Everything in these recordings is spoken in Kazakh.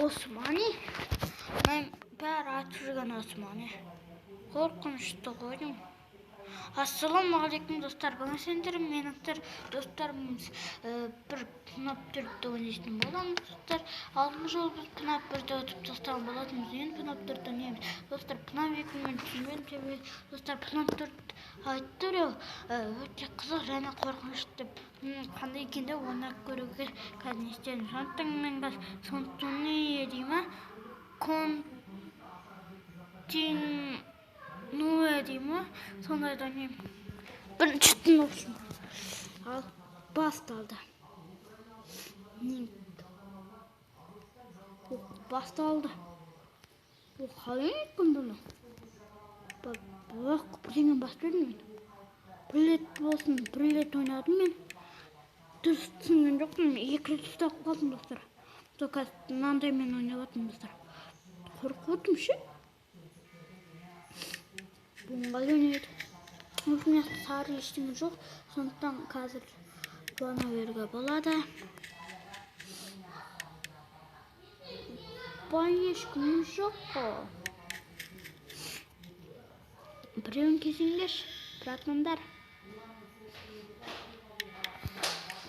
Османи. Мен бәрі атып жүрген Османи. Қорқынышты ғой деймін. Ассалаумағалейкум, достар. Бүгін сендер менің достарым бір FNAF 4-ті ойнайтын боламыз, достар. Алдыңғы жолы біз FNAF 1-ді ұтып тастаған болатынбыз. Енді FNAF 4-ті ойнаймыз. Достар, FNAF 2 мен түсінбедім. Достар, FNAF 4 айтты біреу, өте қызық және қорқынышты деп. Қандай екен деп ойнап көруге қазір не істедім. Сондықтан мен қазір не дей ма? Континуэ дей ма? Сондайды ойнаймын. Бірінші түн болсын. Ал басталды. Басталды. Ол қалай ойнайтын бұны? Бірақ бірдеңе басып едім мен. Бір рет болсын, бір рет ойнадым мен. Дұрыс түсінген жоқпын. Екі рет ұстап қалдым, достар. Сол қазір мынандаймен ойнап жатырмын, достар. Қорқып отырмын ше. Бұны қалай ойнайды? Мына жақта сары ештеңе жоқ. Сондықтан қазір қуана беруге болады. Бай ешкім жоқ қой. Біреуін кесіңдерші, братандар.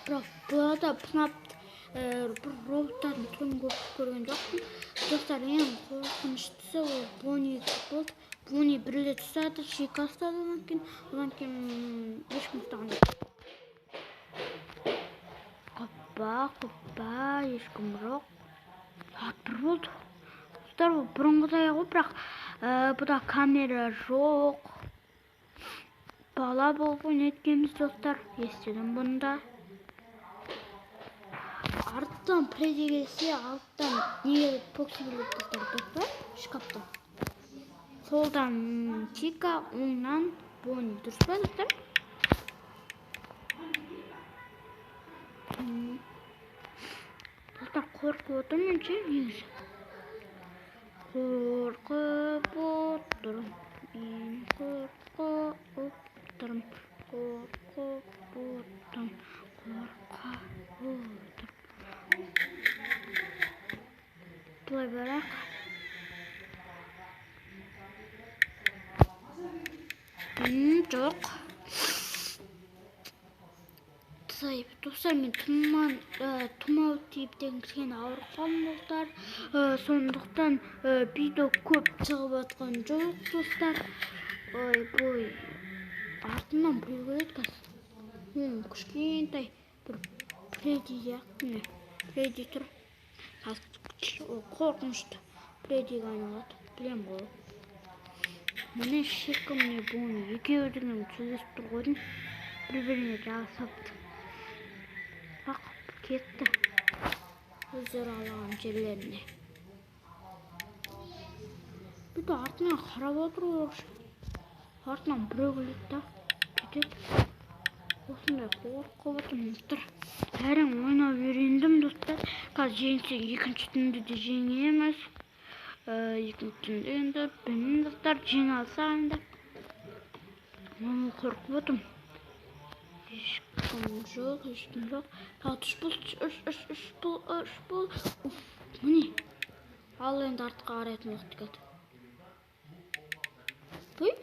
Бірақ бұларда FNAF бір роботтардың түрін көп көрген жоқпын. Достар, ең қорқыныштысы ол Бонни болды. Бонни бір рет ұстады, Чика ұстады одан кейін. Одан кейін ешкім ұстаған жоқ. Қоппа, қоппа, ешкім жоқ. Сағат 1 болды. Достар, бұл бұрынғыдай ғой, бірақ бұда камера жоқ. Бала болып ойнайды екенбіз, достар. Естідім бұны да. Арттан Фредди келсе, алттан не келеді? Фокси келеді, достар, дұрыс па? Шкафтан. Солдан Чика, оңнан Бонни, дұрыс па, достар? Достар, қорқып отырмын мен ше, негізі. Қорқып отырмын. Мен қорқып отырмын. Қорқып отырмын. Қорқып отырмын. Былай барайық. Жоқ. Достар, мен тұмау тиіп деген кішкене ауырып қалдым, достар. Сондықтан видео көп шығып жатқан жоқ, достар. Ой, бой. Артымнан біреу келеді қазір. Кішкентай бір Фредди сияқты. Міне, Фредди тұр. Қазір ол қорқынышты Фреддиге айналады. Білемін ғой. Міне Чика, міне Бонни. Екеуі деген сөйлесіп тұр ғой. Бір-біріне жабысып. Бақ, кетті. Өздері алған жерлеріне. Бүйтіп артынан қарап отыр ғой. Артынан біреу келеді да, кетеді. Осындай қорқып отырмын, достар. Әрең ойнап үйрендім, достар. Қазір жеңсек екінші түнді де жеңеміз. Екінші түнді енді білмеймін, достар, жеңе алсақ енді. Мен қорқып отырмын. Ешкім жоқ, ешкім жоқ. Тағы үш бұл, үш, үш, үш бұл, үш бұл. Уф, міне. Ал енді артқа қарайтын уақыт келді. Ой.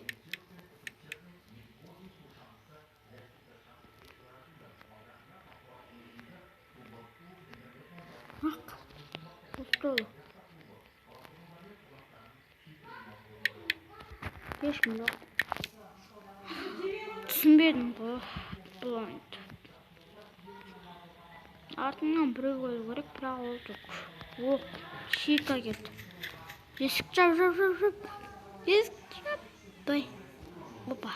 Ақ. Ұсталы. Ешкім жоқ. Түсінбедім ғой. Бұл ойынды. Артынан біреу қою керек, бірақ ол жоқ. Оқ, Чика келді. Есік жап, жап, жап, жап. Есік жап. Бай. Опа.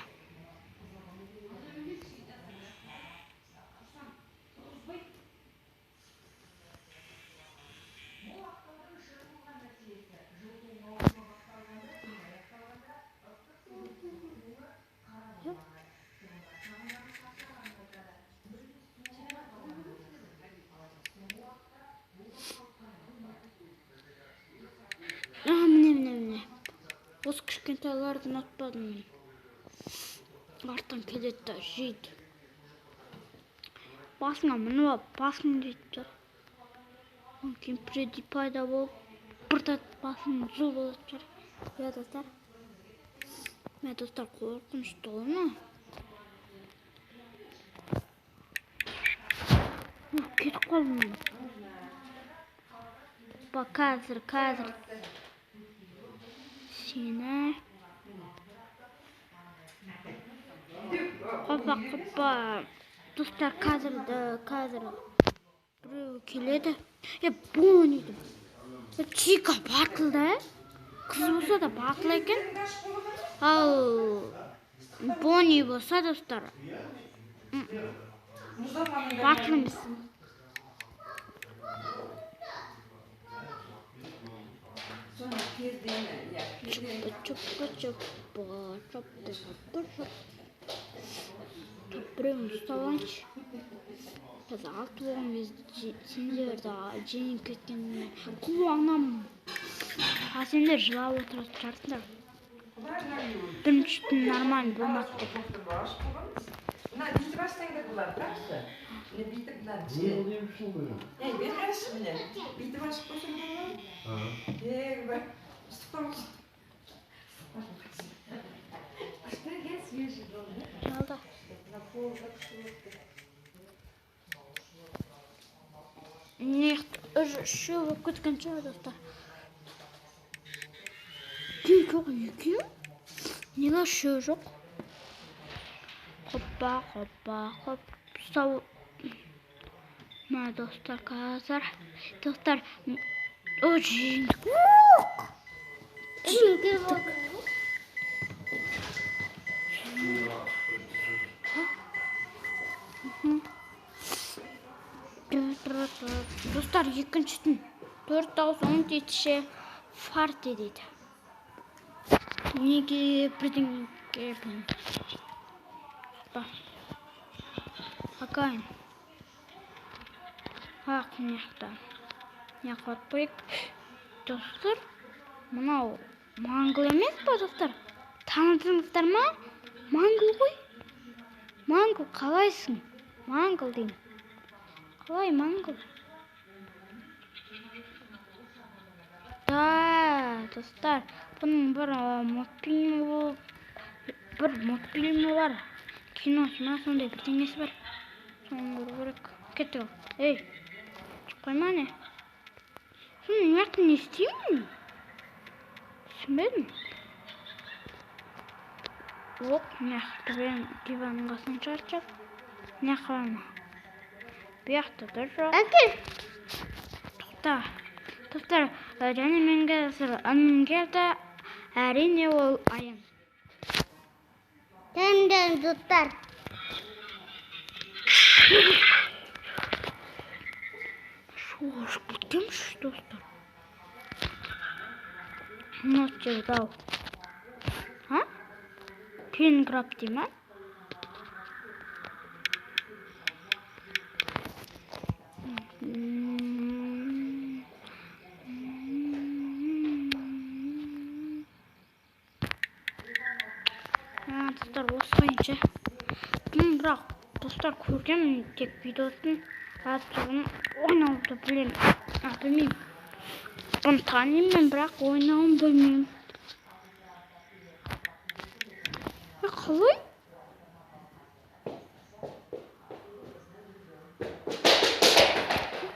Міне, міне, міне. Осы кішкентайларды ұнатпадым мен. Арттан келеді да жейді. Басыңа мініп алып, басың жейді да. Кейін Фредди пайда болып, бір басын жұлып алатын шығар. Иә, достар. Мә, достар, қорқынышты ғой мынау. Кетіп қалдым мен. Ба, қазір. Сені. Қопа. Достар, қазір біреу келеді. Бонни деймін. Чика батыл да. Қыз болса да батыл екен. Ал Бонни болса, достар, батыл емес. Чупа. Біреуін ұстап алайыншы. Қазір алты болған кезде сендерді жеңіп кеткеніне қуанамын. А сендер жылап отыратын шығарсыңдар. Бірінші түн нормально болмады деп. Мына бүйтіп ашсаң да болады, қарашы. Міне бүйтіп мынаны ішіне. Бері қарашы міне. Бүйтіп ашып қойсаң да болады. Жалда. Не, үшеу болып кеткен шығар, достар. Жоқ, екеу? Неге үшеу жоқ? Хоппа, хоп. Сау. Мә, достар, қазір. Достар, о, жеңдік. Жеңдік. Достар, екінші түн. 4 дауыс 10 фарте дейді. Неге бірдеңе білмеймін. Акайын. Ақ, мына жақта. Мына жаққа барып қояйық. Достар, мынау мангл емес па, достар? Таныдыңыздар ма? Мангл ғой. Мангл, қалайсың? Мангл деймін. Қалай мангл? Да, достар, бұның бір мультфильмі бар. Киносы ма, сондай бірдеңесі бар. Соны көру керек. Кеттік. Ей, шығып қойма не? Соны мына жақта не істеймін? Түсінбедім. Оқ, мына жақта диванның қасынан шығарып. Мына жаққа барма. Бұл жақта да жоқ. Әкел. Тоқта. Достар, және мен қазір інім келді. Әрине ол Аян. Сәлем, достар. Шошып кеткенбіз, достар. Мына жерде ау. А? Пенграб дей ма? Достар, осылайынша. Бірақ достар көргенмін тек видеосын, атын ойнауды білемін. Білмеймін. Бұны танимын, бірақ ойнауын білмеймін. Қалай?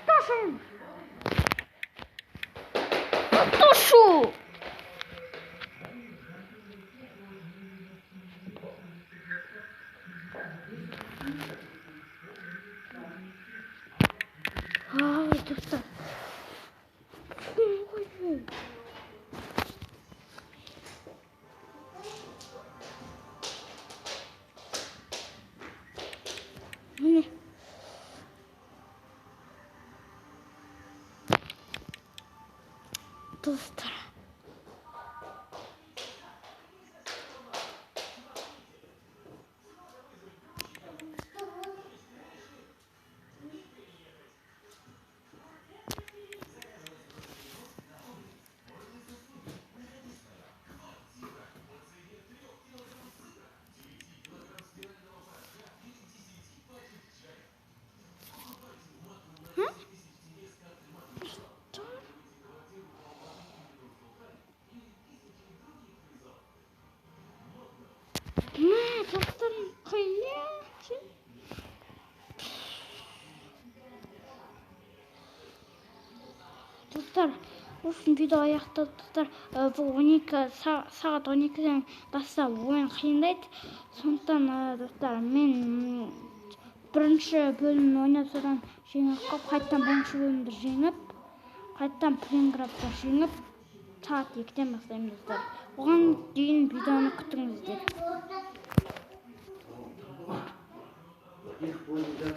Тоқташы! Тоқташы! Ай, достар. Міне. Достар. Достар, в общем, видео аяқталды, достар. Бұл 12 сағат 12-ден бастап ойын қиындайды. Сондықтан, достар, мен бірінші бөлімін ойнап, содан жеңіп қалып, қайтадан бірінші бөлімді жеңіп, қайтадан Плейграундты жеңіп, сағат 2-ден бастаймын, достар. Оған дейін видеоны күтіңіздер. Их будет.